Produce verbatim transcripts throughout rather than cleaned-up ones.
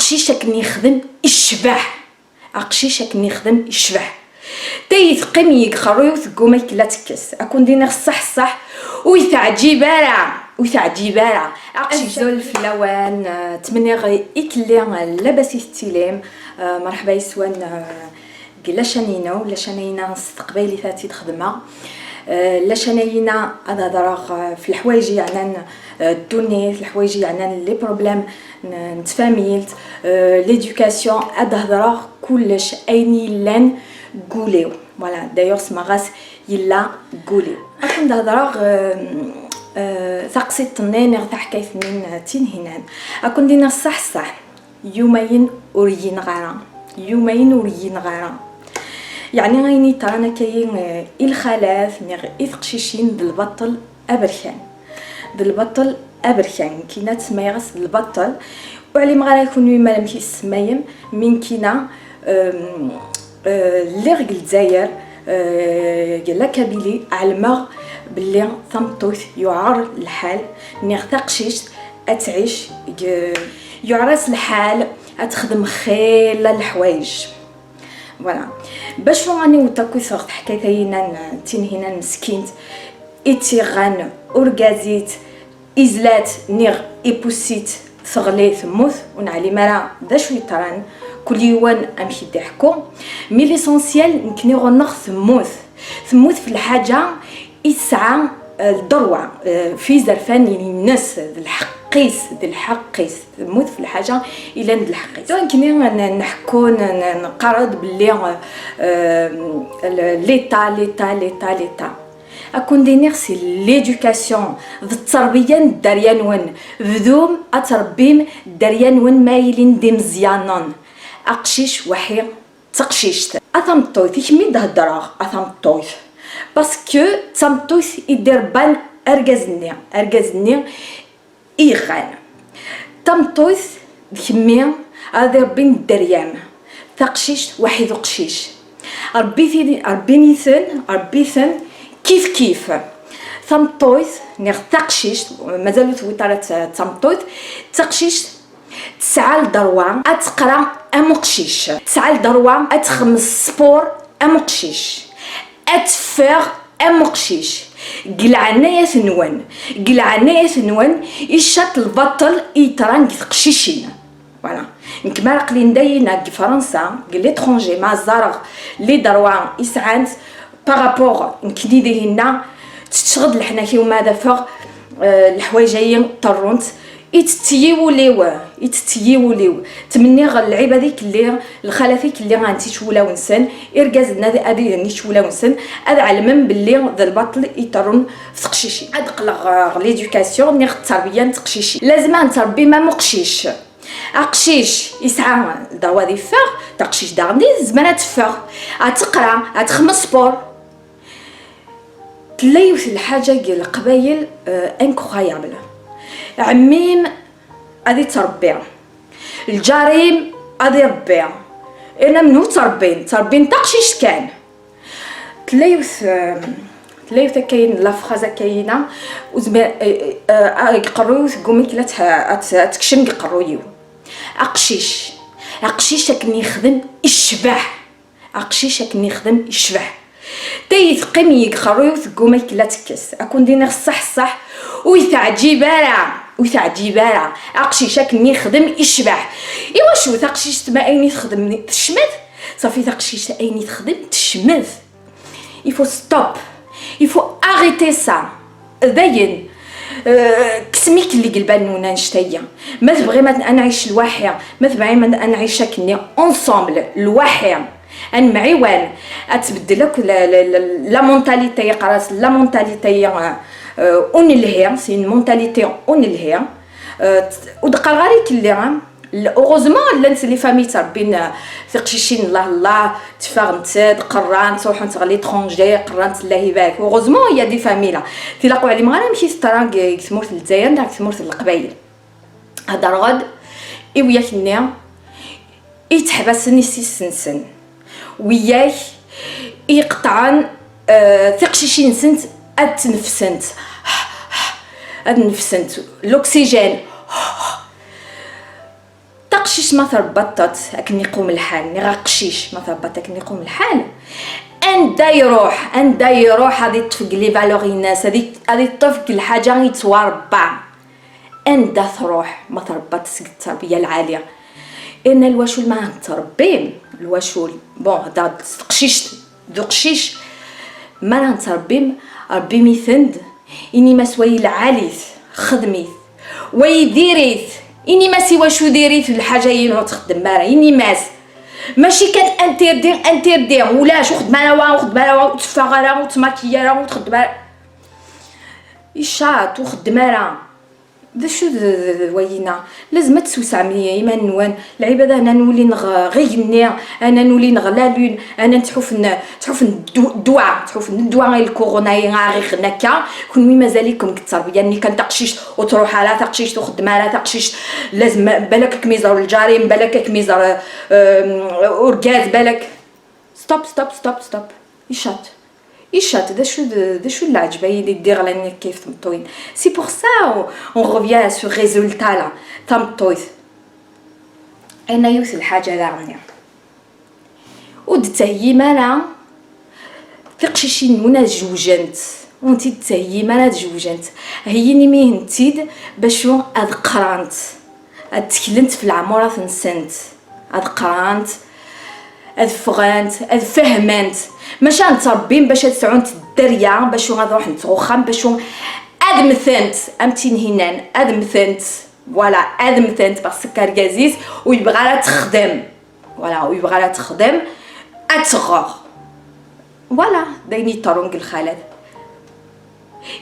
Aqcic akken yexdem icbeḥ. Aqcic akken yexdem icbeḥ. Tayi teqqim yeg xerru-iw tegguma kella tekkes. Akun diniɣ ṣṣeḥ ṣṣeḥ. Ur yi-teɛǧib ara. Ur yi-teɛǧib ara. Aqcic azul fell-awen. Ttmenniɣ ikelli labas i tettilim. Merḥba yeswan. Deg lacan-inu, lacan-ayina s teqbaylit ad tt-id-xedmeɣ. Eh, lacan-ayina ad hedreɣ, eh, f leḥwayeǧ yeɛnan, eh, ddunit, leḥwayeǧ yeɛnan les problèmes n, n tfamilt, eh, l'éducation, ad hedreɣ kullec ayen yellan deg wul-iw. Voilà, d'ailleurs semmaɣ-as yella deg wul-iw. Akken d-hedreɣ, eh, eh, taqsiṭ-nni neɣ taḥkayt-nni n Tinhinan. Akken d-iniɣ ṣṣeḥ ṣṣeḥ. Yumayen ur yineɣ ara. Yumayen ur yineɣ ara. Yeɛni ayen yeṭran akkayi, eh, i lxalat, neɣ i teqcicin d lbaṭel aberkan. D lbaṭel aberkan. Kina tsemmayeɣ-as d lbaṭel. Ur ɛlimeɣ ara kunwi ma amek i s-tsemmayem, min kina, em, eh, lliɣ deg Lezzayer, eh, deg la Kabylie, ɛelmeɣ belli tameṭṭut yuɛer lḥal, niɣ taqcict ad tɛic deg, yuɛer-as lḥal ad texdem xilla leḥwayeǧ. Voilà. Bacu aniwet akk i teɣ teḥkayt-ayina n Tinhinan meskint, i tt-iɣan urgaz-it, izla-tt niɣ ipuss-itt, teɣli temmut, ur neɛlim ara d acu yeṭran, kul yiwen amek i d-iḥekku. Mais l'essentiel, nekni ɣur-neɣ temmut. Temmut f lḥaǧa i tesɛa, eh, lderwa, eh, f yizerfan-ines, d lḥeqq-is, d lḥeqq-is. Temmut f lḥaǧa ilan d lḥeqq-is. Nekkni n-, nḥekku, n-, n-, neqqar-d belli, eh, l-, l'État, l'État, l'État, l'État. Ad ken-d-iniɣ si l'éducation, d tterbiya n dderya-nwen. Bdum ad trebbim dderya-nwen ma ilin d imeẓyanen. Aqcic weḥi d taqcict. A tameṭṭut, i kemm i d-heddreɣ, a tameṭṭut. Parce que d tameṭṭut i d-irebban argaz-nni. Argaz-nni i yeɣɣan. Tameṭṭut d kemmi ara d-irebbin dderya-m. Taqcict waḥid uqcic. Rebbit-, rebbin-iten, rebbi-ten kif kif. Tameṭṭut, niɣ taqcict, mazal ur tewwiḍ ara d ta-, d tameṭṭut, d taqcict tesɛa lderwa ad teqra am uqcic. Tesɛa lderwa ad texdem sport am uqcic. Ad teffeɣ am uqcic. Deg leɛnaya-tnwen, deg leɛnaya-tnwen, icaṭ lbaṭel i yeṭran deg teqcicin. Voilà. Nekk mi ara aql-in dayina deg Fransa, deg l'étranger, ma ẓareɣ les droits i sɛant par rapport nekkni dihinna, tetteɣ-d leḥnak-iw ma ad afeɣ, eh, leḥwayeǧ-ayi ṭerrunt, itett-iyi wul-iw, itett-iyi wul-iw. Ttmenniɣ lɛibad i kelli, lxalat i kelli, ad ntič wulawen-nsen, irgazen ad, ad ihen ič wulawen-nsen, ad ɛelmen belli d lbaṭel i ṭerrun f teqcicin. Ad qqleɣ ɣer l'éducation, niɣ tterbiya n teqcicin. Lazem ad nettrebbi am uqcic. Aqcic yesɛa lderwa ad iffeɣ, taqcict daɣen tezmer ad teffeɣ, ad teqra, ad texdem sport. Tella yiwet n lḥaǧa deg Leqbayel, euh, incroyable. Ɛemmi-m ad ittrebbi, lǧar-im ad irebbi, irna menhu ttrebbin? Ttrebbin taqcict kan. Tella yiwet, euh, tella yiwet akkayin, la phrase akkayina, ur zmir, euh, euh, deg qerruy-iw teggumi kella ad tt-, ad tt-, ad tekcem deg qerruy-iw. Aqcic, aqcic akken yexdem icbeḥ. Aqcic akken yexdem icbeḥ. Tayi teqqim yeg xerruy-iw tegguma kella tekkes. Akun diniɣ ṣṣeḥ ṣṣeḥ, ur yi-teɛǧib ara, ur yi-teɛǧib ara. Aqcic akken yexdem icbeḥ. Iwacu taqcict ma ayen i texdem tecmet? Safi taqcict ayen i texdem tecmet. Il faut stop. Il faut arrêter ça. Dayen, euh, kkes-ik lgelba-nwen annect-agi. Ma tebɣim ad, ad nɛic lwaḥi, ma tebɣim ad, ad nɛic akkenni ensemble, lwaḥi, ad nemɛiwan, ad tbeddel akk la, la, la, la mentalité, yeqqar-as la mentalité, euh, euh, unelhi, c'est une mentalité unelhi. Euh, ur d-qqareɣ ara ikelli, hein. L-, heureusement, llant les familles ttrebbin, euh, tiqcicin, Allah, Allah, tteffɣent-d, qerrant, ttruḥunt ɣer l'étranger, qerrant, Allah ibarek. Heureusement, il y a des familles là. Tilaq ur ɛlimeɣ ara amek i teḍra deg, deg tmurt n Lezzayer neɣ deg tmurt n Leqbayel. Hedreɣ-d i wiyak-nni i ttḥabasen yessi-tsen. Wiyak i iqeṭṭɛen, euh, tiqcicin-nsent ad tnefsent. Ad nefsent. L'oxygène. Aqcic ma trebbaḍ-t akken iqum lḥal, niɣ aqcic ma trebbaḍ-t akken iqum lḥal, anda iruḥ, anda iruḥ ad iṭṭef deg les valeurs-ines, ad i-, ad iṭṭef deg lḥaǧa i yettwarebba. Anda truḥ ma trebbaḍ-t seg tterbiya lɛali? Irna lwacul ma ttrebbin, lwacul, bon, hḍeṛ-d s teqcict d uqcic, ma ara ttrebbim, rebbim-iten-d, inim-as wayi lɛali-t, xdem-it, wayi diri-t, inim-as i wacu diri-t lḥaǧa-inu ur txeddem ara, inim-as. Mačči kan interdit, interdit, ulac, ur xeddem ara wa, ur xeddem ara wa, ur teffeɣ ara, ur tmakiy ara, ur txeddem ara. Icaṭ, ur xeddem ara. D acu d, d, d wayina? Lazem ad teswesɛem i-, iman-nwen. Lɛibad ana nuli neɣ ɣ igenni, ana nuli neɣ la lune, ana ttḥufen, ttḥufen ddu-, ddwa, ttḥufen ddwa i lkuruna i aɣ-iɣen akka. Kunwi mazal-ikum deg tterbiya-nni kan, taqcict ur truḥ ara, taqcict ur xeddem ara, taqcict lazem balak ad kem-iẓer lǧarim, balak ad kem-iẓer, euh, urgaz, balak. Stop, stop, stop, stop. Icaṭ. Icaṭ, d acu d, d acu n leɛǧeb ay d-iɣlan akka ɣef tmeṭṭuyin? C'est pour ça on, on revient à ce résultat-là, tameṭṭut. Ayna yiwet lḥaǧa daɣen-nni. Ur d-ttheyyim ara tiqcicin-nwen ad jewjent. Ur tent-id-ttheyyim ara ad jewjent. Heyyin imihen-tt-id bacu ad qqrent, ad tteklent f leɛmurat-nsent, ad qqrent, ad ffɣent, ad fehment. Maca ad ttrebbin bac ad sɛunt dderya, bacu ad ruḥent ɣer uxxam, bacu ad mmtent, am Tinhinan, ad mmtent. Voilà, ad mmtent, parce que argaz-is ur yebɣi ara ad texdem. Voilà, ur yebɣi ara ad texdem, ad tɣer. Voilà, d ayen yeḍrun deg lxalat.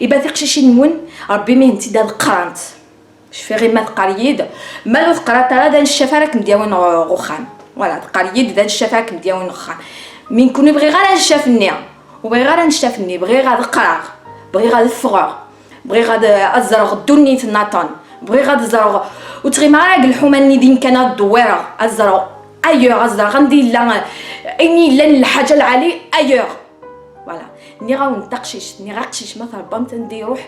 Iba tiqcicin-nwen, Rebbi imihen-tt-id ad qqrent. Cfiɣ i ma teqqar-iyi-d, ma ur teqqar ara, d aneccaf ara kem-d-yawin ɣer uxxam. Voilà, teqqar-iyi-d, d aneccaf ara kem-d-yawin ɣer uxxam. Mi nekkni bɣiɣ ara aneccaf-nni, ur bɣiɣ ara aneccaf-nni, bɣiɣ ad qqreɣ, bɣiɣ ad ffɣeɣ, bɣiɣ ad, ad ẓreɣ ddunit nniḍen, bɣiɣ ad ẓreɣ, ur ttɣimiɣ ara deg lḥuma-nni din kan ad ddewwireɣ, ad ẓreɣ ailleurs, ad ẓreɣ anda yella, ayen yellan lḥaǧa lɛali ailleurs. Voilà. Nniɣ-awen taqcict, nniɣ aqcic ma tṛebbamt anda iruḥ,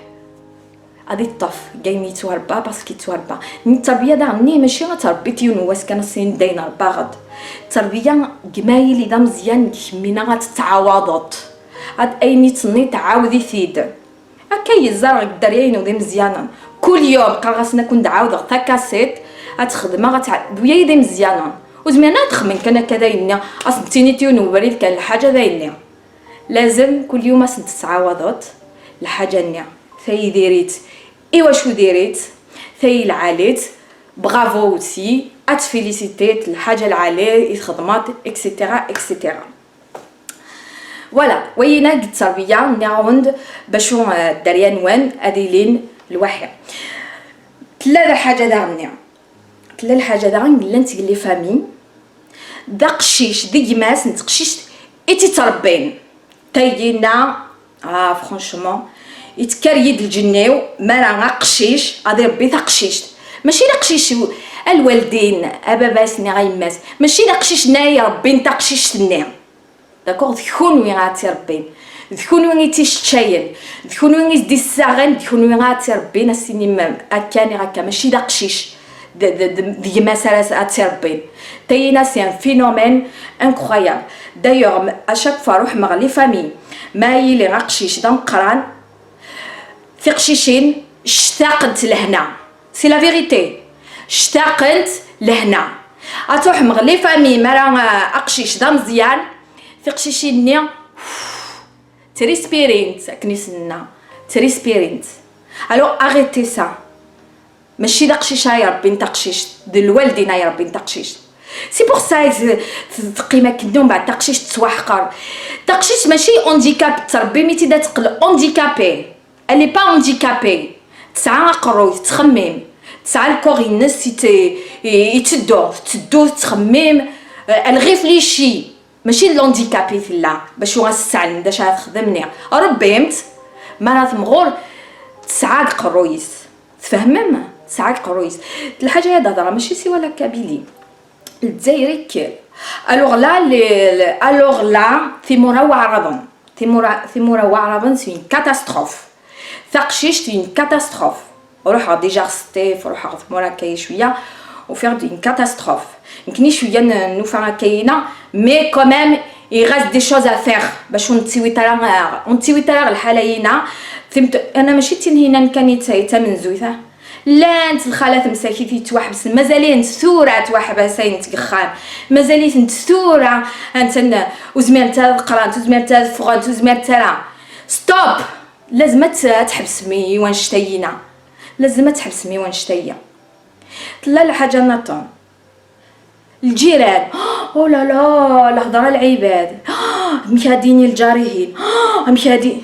ad iṭṭef deg ayen yettwaṛebba, parce que yettwaṛebba. Nni tterbiya daɣen-nni mačči ad tṛebbiḍ yiwen n wass kan, ass-nni dayen ṛebbaɣ-d. Tterbiya deg ma yili d ameẓyan deg kemmina ad tettɛawaḍeḍ. Ad ayen i tenniḍ ɛawed-it-id. Akka i yeẓẓar deg dderya-inu d imeẓyanen. Kul yum qqareɣ-asen ad ken-d-ɛawdeɣ takasiṭ, ad tt-xedmeɣ, ad tt-, d wiyayi d imeẓyanen. Ur zmiren ad xedmen kan akka d ayen-nni, ad sen-tiniḍ yiwen n ubrid kan lḥaǧa d ayen-nni. Lazem kul yum ad sen-tettɛawadeḍ lḥaǧa-nni. Tayi diri-tt, i wacu diri-tt, tayi lɛali-tt, bravo aussi, ad tfilisitiḍ lḥaǧa lɛali i txedmeḍ, et cetera, et cetera. Voilà, wayina deg tterbiya, nniɣ-awen-d bacu, eh, dderya-nwen ad ilin lwaḥi. Tella d lḥaǧa daɣen-nni. Tella lḥaǧa daɣen llant deg les familles. D aqcic, d gma-s n teqcict i tt-ittrebbin. Tayina, ah, franchement, yettekkar-iyi-d lǧenn-iw, mi ara aqcic ad irebbi taqcict. Mačči d aqcic-iw, a lwaldin, a baba-s niɣ a yemma-s, mačči d aqcic-nni ay irebbin taqcict-nni. D'accord, d kunwi ara tt-irebbin, d kunwi i tt-iceččayen, d kunwi i s-d-issaɣen, d kunwi ara tt-irebbin, ad s-tinim akka niɣ akka, mačči d aqcic d, d, d, d gma-s ara s-, ad tt-irebbin. Tayina, c'est un phénomène incroyable. D'ailleurs, à chaque fois ruḥeɣ ɣer les familles, ma yili aqcic d ameqqran, tiqcicin ctaqent lehna. C'est la vérité. Ctaqent lehna. Ad truḥem ɣer les familles, mi ara, euh, aqcic d ameẓyan, tiqcicin-nni ttrespirin-t, akken i s-nenna, ttrespirin-t. Alors, arrêtez ça. Mačči d aqcic ay rebbin taqcict, d lwaldin ay rebbin taqcict. C'est pour ça i t-, t-, teqqim akken, mbeɛd taqcict tettwaḥqer. Taqcict mačči handicap, ttrebbim-itt-id ad teqqel handicapée. Elle est pas handicapée. Tesɛa aqerruy, tettxemmim. Tesɛa le corps-ines i t-, i, itteddu, tetteddu, tettxemmim. Euh, elle réfléchit. Mačči d l'handicap i tella, bacu ara s-tesɛlem d acu ara texdem, niɣ rebbimt, mi ara temɣur, tesɛa deg uqerruy-is. Tfehmem? Tesɛa deg uqerruy-is. Lḥaǧa-ya d-hedṛeɣ, mačči siwa la Kabylie. Lezzayer i kel. Alors là, les, les, alors là, timura waɛraben. Timura, timura waɛraben, c'est une catastrophe. Taqcict, c'est une catastrophe. Ruḥeɣ déjà ɣer Sṭif, ruḥeɣ ɣer tmura akka cwiya. Ufiɣ-d une catastrophe. Nekni cwiya n-, nufa akka-yina, mais quand même, il reste des choses à faire. Bac ur nettiwit ara, ur nettiwit ara ɣer lḥala-yina. Timt-, ana mačči d Tinhinan kan i d ta-, i d tamenzuyt, ah. Llant lxalat msakit yettwaḥebsen, mazal-itent tura ttwaḥbasent deg uxxam. Mazal-itent tura, anta n-, ur zmirent ara ad qqrent, ur zmirent ara ad ffɣent, ur zmirent ara. Stop! Lazem ad t-, ad tḥebsem i, i wanect-ayina. Lazem ad tḥebsem i wanect-ayi. Tella lḥaǧa nniḍen. Lǧiran. Oh là là, lehḍra lɛibad. Amek ad d-ini lǧar-ihin? Amek ad d-,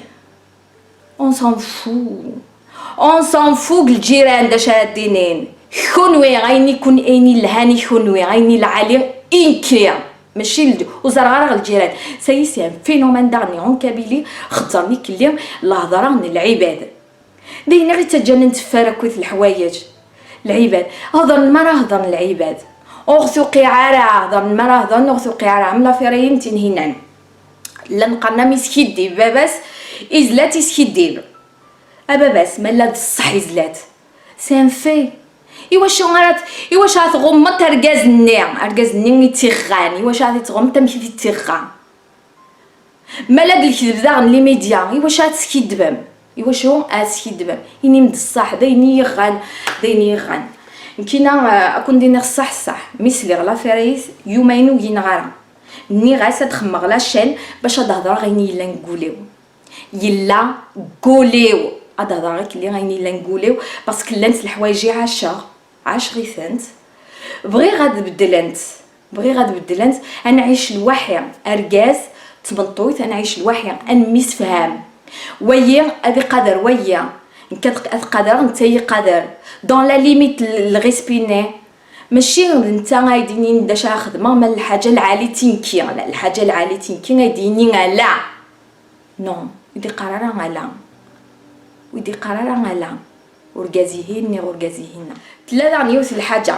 on s'en fout. On s'en fout deg lǧiran d acu ara d-inin. Kunwi, ayen i kun, ayen i lhan i kunwi, ayen i lɛali i nekki. Mačči lǧ-, ur ẓerreɣ ara ɣer lǧiran. Ça y est, c'est un phénomène daɣen en Kabylie, xeddren ikelli lehḍra n lɛibad. D ayen i ɣ-ittaǧǧan ad nteffer akkit leḥwayeǧ. Lɛibad, hedren mi ara hedren lɛibad. Ur ɣ-tuqiɛ ara, hedren mi ara hedren, ur ɣ-tuqiɛ ara. Am l'affaire-ayi n Tinhinan. Llan qqaren-am iskiddib baba-s, izla-t iskiddib. A baba-s, ma la d ṣṣeḥ izla-t. C'est un fait. Iwacu ara t-, iwacu ara tɣummeḍ argaz-nni, argaz-nni i tt-iɣɣan, iwacu ara t-tɣummeḍ amek i t-iɣɣa? Ma la d lekdeb daɣen les médias, iwacu ad teskiddbem? Iwacu ad teskiddbem? Inim-d ṣṣeḥ, d ayen i yi-ɣɣan, d ayen i yi-ɣɣan. Nekkina, eh, ad kun-d-iniɣ ṣṣeḥ, ṣṣeḥ. Mi sliɣ l'affaire-is, yumayen ur gineɣ ara. Nniɣ-as ad xemmeɣ la chaîne bac ad hedreɣ ayen yellan deg wul-iw. Yella deg wul-iw. Ad hedreɣ akelli ayen yellan deg wul-iw, parce que llant leḥwayeǧ i ɛaceɣ. Ɛaceɣ-itent. Bɣiɣ ad beddlent. Bɣiɣ ad beddlent. Ad nɛic lwaḥi. Argaz, tmeṭṭut, ad nɛic lwaḥi. Ad nemmisefham. Wayi ad iqader wayi. Nekk ad, ad qadreɣ, netta ad yi-qader. Dans la limite, l-, le respect-nni. Mačči d netta ay d-yinin d acu ara xedmeɣ, ma lḥaǧa lɛali tinki. La, lḥaǧa lɛali tinki ay d-yini ala. Non, ur d-iqqar ara ala. Ur d-iqqar ara ala. Urgaz-ihin, niɣ urgaz-ihin. Tella daɣen yiwet n lḥaǧa.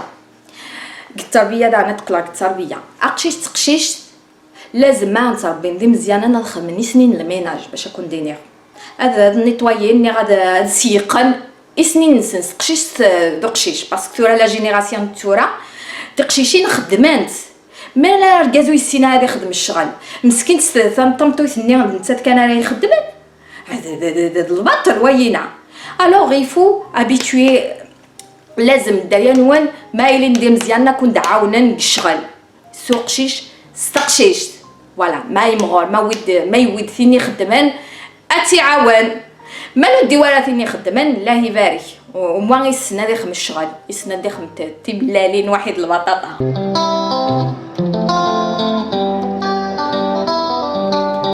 Deg tterbiya daɣen, ad qqleɣ deg tterbiya. Aqcic d teqcict, lazem ma ad ttrebbin d imeẓyanen ad xedmen i snin lminaj, bac ad kun-d-iniɣ. Ad, ad netwayin, niɣ ad, ad seyqen i snin-nsen, s teqcict, eh, d uqcic. Parce que tura la génération n tura, tiqcicin xeddment. Ma la argaz ur yessin ara ad ixdem ccɣel, meskint s-, tam-, tameṭṭut-nni d nettat kan ara ixeddmen, d, d, d, d, d lbaṭel wayina. Alors, il faut habituer, lazem dderya-nwen, ma ilin d imeẓyanen, ad kun-d-ɛawnen deg ccɣel. S uqcic, s teqcict. Voilà, ma imɣur, ma wid, ma yewwi-d tin ixeddmen, ad tt-iɛawen. Ma ur d-iwwi ara tin ixeddmen, Allah ibarek. U, u mwa issen ad ixdem ccɣel, issen ad ixdem t-, timellalin, waḥid lbaṭaṭa.